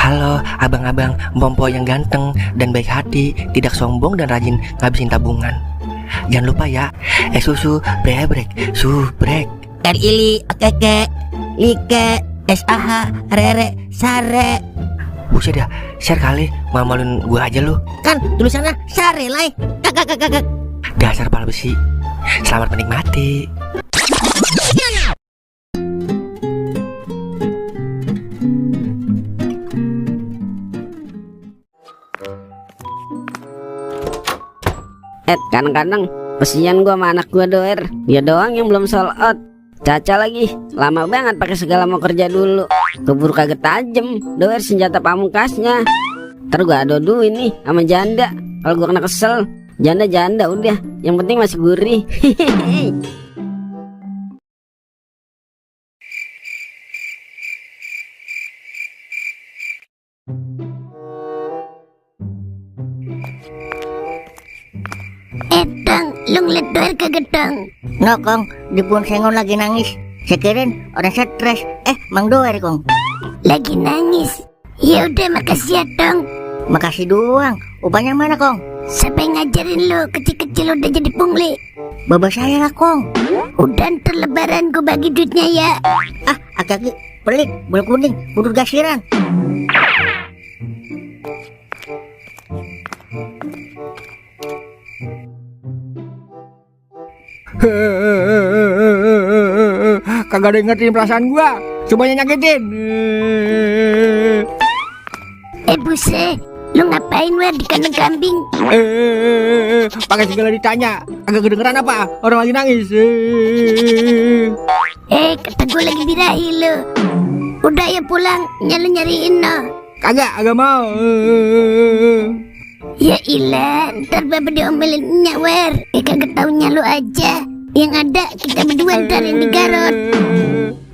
Halo abang-abang Mpompo yang ganteng dan baik hati, tidak sombong dan rajin ngabisin tabungan. Jangan lupa ya, susu brebrek, subrek. Ili, keke, like, SAH, rere, sare. Buset dah, share kali, malu-maluin gua aja lu. Kan tulisannya sare lai. Kakak. Dasar pala besi. Selamat menikmati. Kadang-kadang kesian gua sama anak gua Doer. Dia doang yang belum sold out. Caca lagi lama banget pakai segala mau kerja dulu. Keburu kagak tajem Doer senjata pamungkasnya. Ntar gua adu ini sama janda. Kalau gua kena kesel, janda udah. Yang penting masih gurih. Dang, lu ngeliat Doer kagak dang? No kong, di Puang Sengon lagi nangis. Saya kirain orang stres. Mang Doer kong. Lagi nangis. Ya udah makasih ya dong. Makasih doang. Upahnya mana kong? Siapa yang ngajarin lu kecil-kecil udah jadi pungli? Baba saya lah kong. Udah ntar lebaran gue bagi duitnya ya. Agak pelit, bola kuning, kudu gasiran. Kagak ada yang ngertiin perasaan gua, semuanya nyakitin. Buset, lu ngapain wer di kandang kambing? Pakai segala ditanya, agak kedengeran apa? Orang lagi nangis. Kata gue lagi birahi lu. Udah ya pulang, nyariin no. Agak mau. Ya ilah, ntar bapak diomelin nyawer. Kagak taunya lu aja. Yang ada kita berdua ntar yang digarot.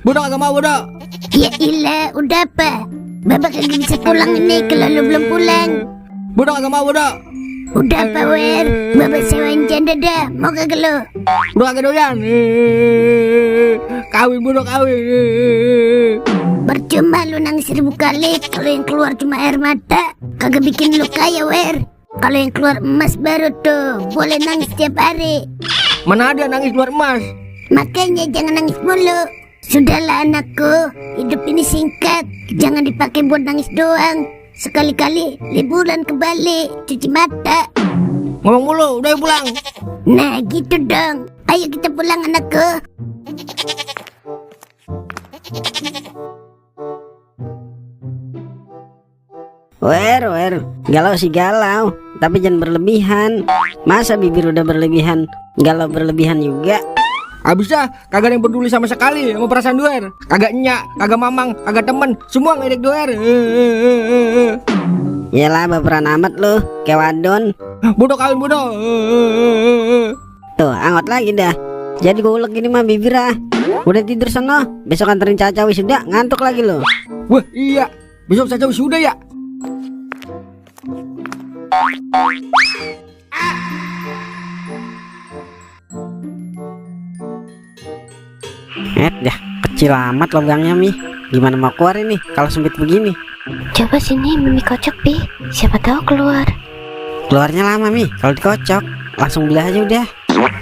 Bodoh agak mau bodoh. Ya ilah, udah apa? Bapak kagak bisa pulang ini kalau lu belum pulang. Bodoh agak mau bodoh. Udah apa wer? Bapak sewain janda dah, mau kagak lu? Udah agak doyan. Kawin bodoh kawin. Percuma lu nangis 1000 kali kalau yang keluar cuma air mata. Kagak bikin lu kaya wer. Kalau yang keluar emas baru tuh boleh nangis setiap hari. Mana ada nangis keluar emas? Makanya jangan nangis mulu. Sudahlah anakku, hidup ini singkat. Jangan dipakai buat nangis doang. Sekali-kali liburan ke Bali, cuci mata. Ngomong mulu, udah yuk pulang. Nah gitu dong. Ayo kita pulang anakku. Wer, galau sih galau, tapi jangan berlebihan. Masa bibir udah berlebihan, galau berlebihan juga. Abisnya kagak ada yang peduli sama sekali sama perasaan Doer. Kagak nyak, kagak mamang, kagak temen, semua ngedek Doer. Yalah baperan amat lu, kayak wadon. Bodoh kawin bodoh. Tuh, angot lagi dah. Jadi gue ulek gini mah bibir ah. Udah tidur sono, besok anterin Caca wisuda, ngantuk lagi lu. Wah iya, besok Caca wisuda ya. Dah, kecil amat lubangnya Mi. Gimana mau keluar ini kalau sempit begini? Coba sini Mimi kocok Pi, siapa tahu keluar. Keluarnya lama Mi, kalau dikocok langsung belah aja udah.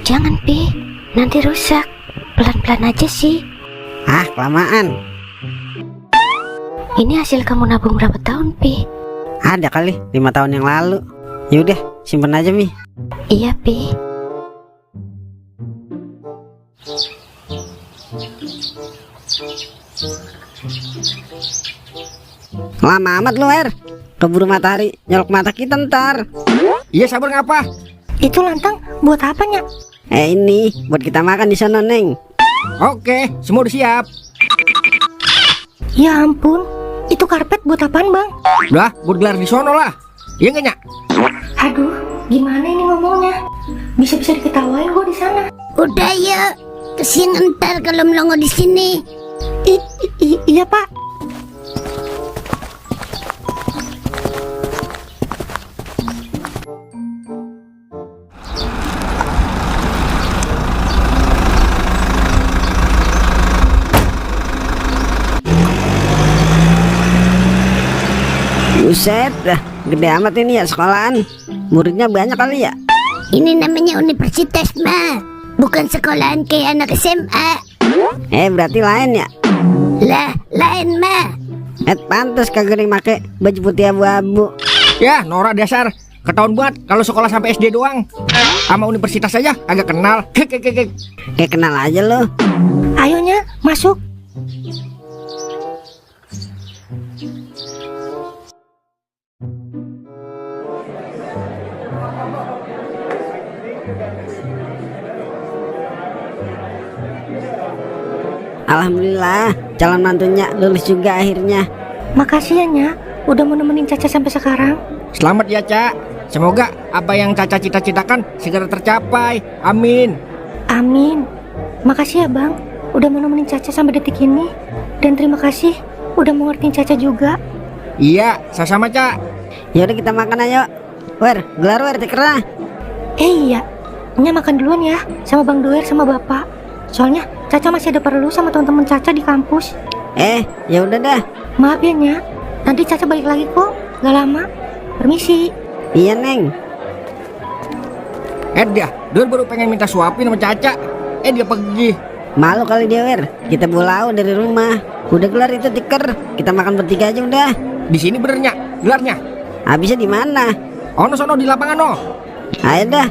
Jangan Pi, nanti rusak. Pelan-pelan aja sih. Kelamaan. Ini hasil kamu nabung berapa tahun Pi? Ada kali 5 tahun yang lalu. Yaudah, simpen aja Mi. Iya Pi. Lama amat lu keburu matahari nyolok mata kita ntar. Iya sabar ngapa? Itu lantang buat apanya? Ini buat kita makan di sana Neng. Oke, semua udah siap. Ya ampun, itu karpet buat apaan bang? Udah, buat gelar di sono lah. Iya nggak nyak? Aduh, gimana ini ngomongnya? Bisa-bisa diketawain gua di sana. Udah ya, kesian ntar kalau melongo di sini. Iya pak. Buset dah, gede amat ini ya sekolahan. Muridnya banyak kali ya. Ini namanya universitas mah, bukan sekolahan kayak anak SMA. Berarti lain ya. Lah, lain mah. Pantes kagak ada yang make baju putih abu-abu. Ya, Nora dasar. Ketahuan banget kalau sekolah sampai SD doang. Sama universitas aja agak kenal. Kayak kenal aja lo. Ayonya, masuk. Alhamdulillah, calon mantunya lulus juga akhirnya. Makasih ya, Nya. Udah mau nemenin Caca sampai sekarang. Selamat ya, Cak. Semoga apa yang Caca cita-citakan segera tercapai. Amin. Amin. Makasih ya, Bang. Udah mau nemenin Caca sampai detik ini. Dan terima kasih udah mau ngertiin Caca juga. Iya, sama-sama, Cak. Yaudah kita makan ayo. Wer, gelar wer tikerah. Iya, Nya makan duluan ya sama Bang Doer sama Bapak. Soalnya Caca masih ada perlu sama teman-teman Caca di kampus. Ya udah dah. Maaf ya, Nya. Nanti Caca balik lagi kok, gak lama. Permisi. Iya Neng. Dah, Doer baru pengen minta suapin sama Caca. Dia pergi. Malu kali dia wer. Kita bulau dari rumah. Udah gelar itu tiker. Kita makan bertiga aja udah. Di sini benernya gelarnya. Habisnya di mana? Ono sono di lapangan no. Ayo dah.